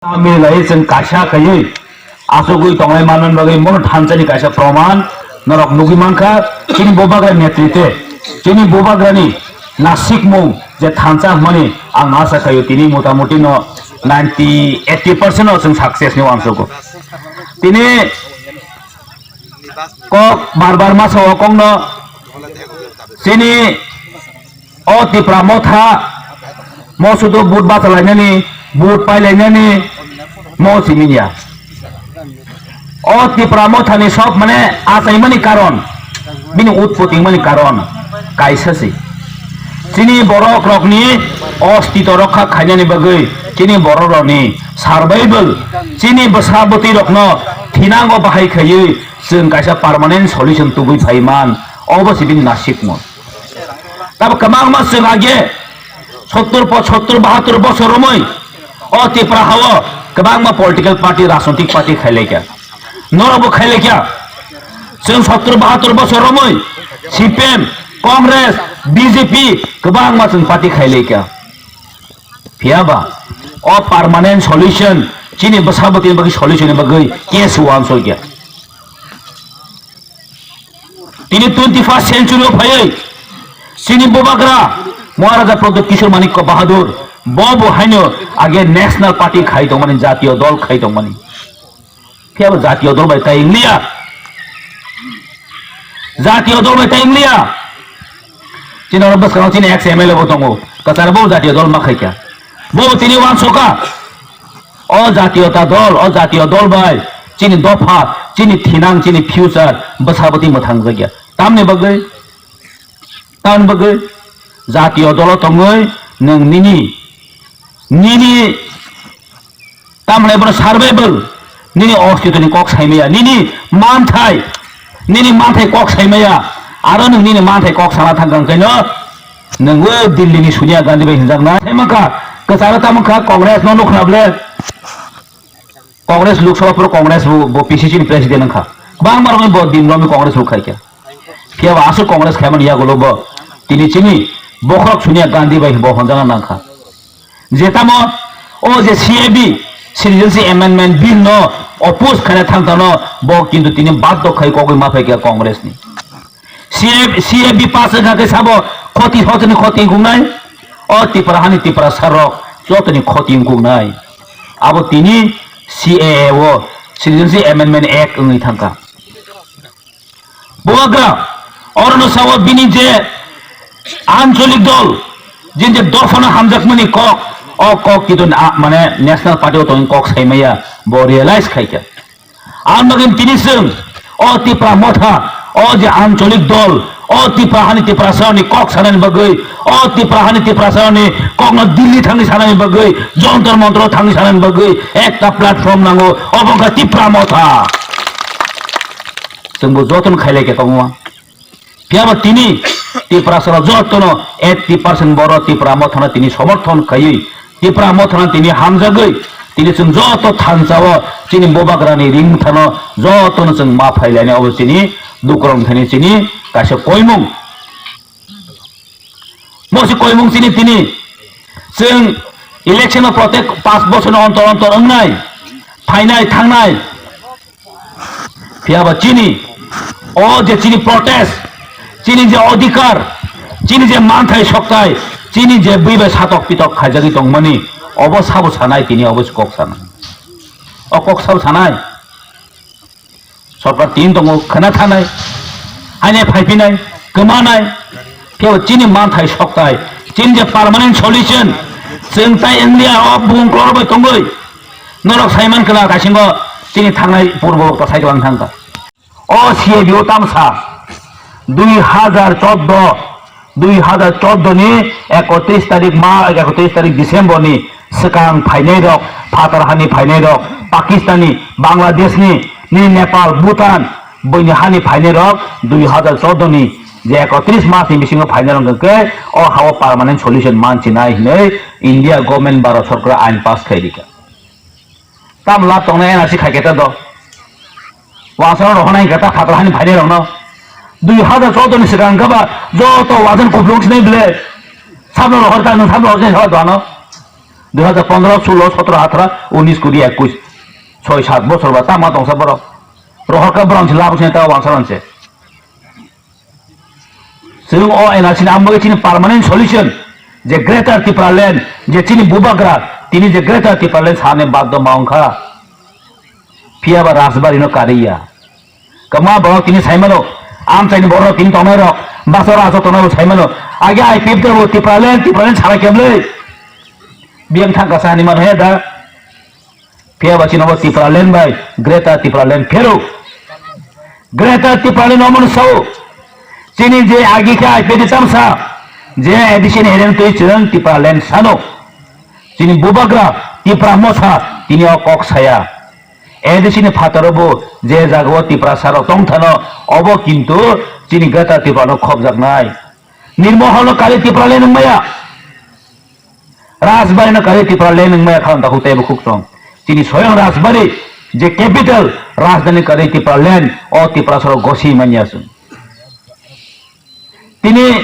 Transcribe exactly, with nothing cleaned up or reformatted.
Milai chwng kaisa khaiwi achugwi tonglai manmani bagwi bono thansa ni kaisa proman norok nugwi mankha. Chini bubagra netritwe, chini bubagrani nasikmung je thansa hwnmani ang asa khaio tini motamuti no ninety eighty percent no chwng success ni uansukgo. Tini kok bar bar ma sao kokno chini o Tipra Motha mo sudu vote bachalainani, vote pailainani mo simi ya. O Tipra Motha ni sob mane achaimani karon, bini utpoti wngmani karon kaisa se. Chini borok rokni ostito rokha khainani bagwi chini borok rokni survival, chini bwsa bwtwi rokno thinango bahai khaiwi chwng kaisa permanent solution tubui phai man, obo se bini nasikmung. Tabo kwbangma chwng age sottor po-, sottor bahattor bosor romwi o Tipra hao kwbangma political party, rajnotik party khailaikha. Norokbo khailaikha. Chwng sottor bahattor bosor romwi C P M, Congress, B J P kwbangma chwng party khailaikha. Phiyaba o permanent solution, chini bwsa bwtwi bagwi solution ni bagwi case uansukya. Tini twenty first century o phaiwi chini bubagra Maharaja Pradyut Kishore Manikya Bahadur bo bo haino age national party khai tongmani, jatiyo dol khai tongmani. Phiya bo jatiyo dol bai tai wng liya. Jatiyo dol bai tai wng liya. Chini oro bwskango chini ex M L A bo tongo. Kwcharo bo jatiyo dol ma khaikha. Bo tini uansukha. O jatiyo ta dol, o jatiyo dol bai chini dopha, chini thinang, chini future bwsa bwtwi mwthang jakya. Tamni bagwi, tamni bagwi jatiyo dolo tongwi nwng nini, nini Tamni bono survival, nini ostitoni kok saimaya, nini manthai, nini manthai kok saimaya, aro nwng nini manthai kok sana thangkang kaino nwng o Delhi ni Sonia Gandhi bai hinjaknai. Saimaka, kwcharo tamokha Congress no nukha ble, Congress Lok Sabha puro Congress bo, bo P C C ni president wngkha. Bangma rokni bo din romwi Congress bo khaikha. Phiya bo aswk Congress khaimani yagulo bo tini chini bokhorok Sonia Gandhi bai bo honjana nangkha. Je tamo o je C A B, Citizenship Amendment Bill no oppose khaina thangtano bo kintu tini baddo khai kogwi ma phaikha Congress ni. C A B, C A B pass wngkha khe sabo khoti hotoni khoti wngkuknai. O Tipra hani Tiprasa rok jotoni khoti wngkuknai. Abo tini C A A o Citizenship Amendment Act wngwi thangkha. Bubagra, orono sao bini je ancholik dol, jini je dophano hamjakmani kok, o kok kitu na-, mane National Party o tongwi kok saimaya, bo realize khaikha. Ang bagwi tini chwng, o Tipra Motha, o je ancholik dol, o Tipra hani Tiprasani kok sanani bagwi, o Tipra hani Tiprasani kokno Delhi thangwi sanani bagwi, Jontor Montor thangwi sanani bagwi ekta platform nango, obo wngkha Tipra Motha. Chwngbo jotono khailai khe tongo. Phiya ba tini Tiprasa rok jotono eighty percent borok Tipra Mothano tini somorthon khaiwi, Tipra Mothano tini hamjagwi, tini chwng joto thansa o chini Bubagrani ringthano jotono chwng ma phailainai, obo chini dukurong thani chini kaisa koimung. Mosi koimung chini tini chwng election o protek panch bochorni ontor ontor wngnai, phainai thangnai. Phiya ba chini o je chini protest, chini je odhikar, chini je manthai soktai, chini je bui bai satok pitok khaijagwi tongmani, obo sabo sanai tini, obo se kok sanai. O kok sabo sanai. Sorkar tin tongo khna thanai, haine phaipinai, kwmanai. Phiya ba chini manthai soktai, chini je permanent solution, chwng tai India o bung klor bai tongwi. Norok saiman kla kaisingo chini thangnai purbo ta cycle ang thangkha. O C A B o tamsa dui hajar chordo, dui hajar chordo ni ekotris tarik ma, ekotris tarik December ni swkang phainai rok, phatar hani phainai rok, Pakistani, Bangladesh ni, ni Nepal, Bhutan, boini hani phainai rok dui hajar chordo ni je ekotris mas ni bisingo phainai rok hwnkhe o hao permanent solution manchinai hinwi India government Bharat Sorkar ain pass khai rikha. Tam lab tongnai N R C khai khe ta do. Wansaro rohornai hwnkhe ta phatar hani phainai rokno. Dui hajar chordo ni swkang hwnkhe ba joto wajan kuplung sinai bile. Sabno rohor ta, nwng sabno rohor sinai sa doano. Dui hajar pondro, sulo, sotro, atharo, unis, kuri, ekush, soi sat bosor ba tama tongsa borok. Rohorkha borok se labo se ta wansa manse. Chwng o N R C ni ang bagwi chini permanent solution je Greater Tipraland, je chini bubagra, tini je Greater Tipraland sani baddo ma wngkha. Phiya ba Rajbari no kariya. Kama borok tini saimano, amchaini borok tini tongnai rok, basora asok tongnai rok saimano. Age I P F T bo Tipraland, Tipraland sara kemlei. Biyang thangka sani mano he da. Phiya ba chini bo Tipraland bai Greater Tipraland phero. Greater Tipraland omono sao. Chini je agi khe I P F T tamsa, je A D C ni heren twi chwng Tipraland sano. Chini bubagra Tipra mosa tini o kok saya. A D C ni phataro bo je jaga o Tiprasa rok tong thano, obo kintu chini Greater Tipraland no khobjaknai. Nirmohol no kali Tipraland wng maya. Rajbari no kali Tipraland wng maya kha, dakhuk teibo khuk tong. Chini soyang Rajbari je capital rajdhani kali Tipraland, o Tiprasa rok gosi manya chwng. Tini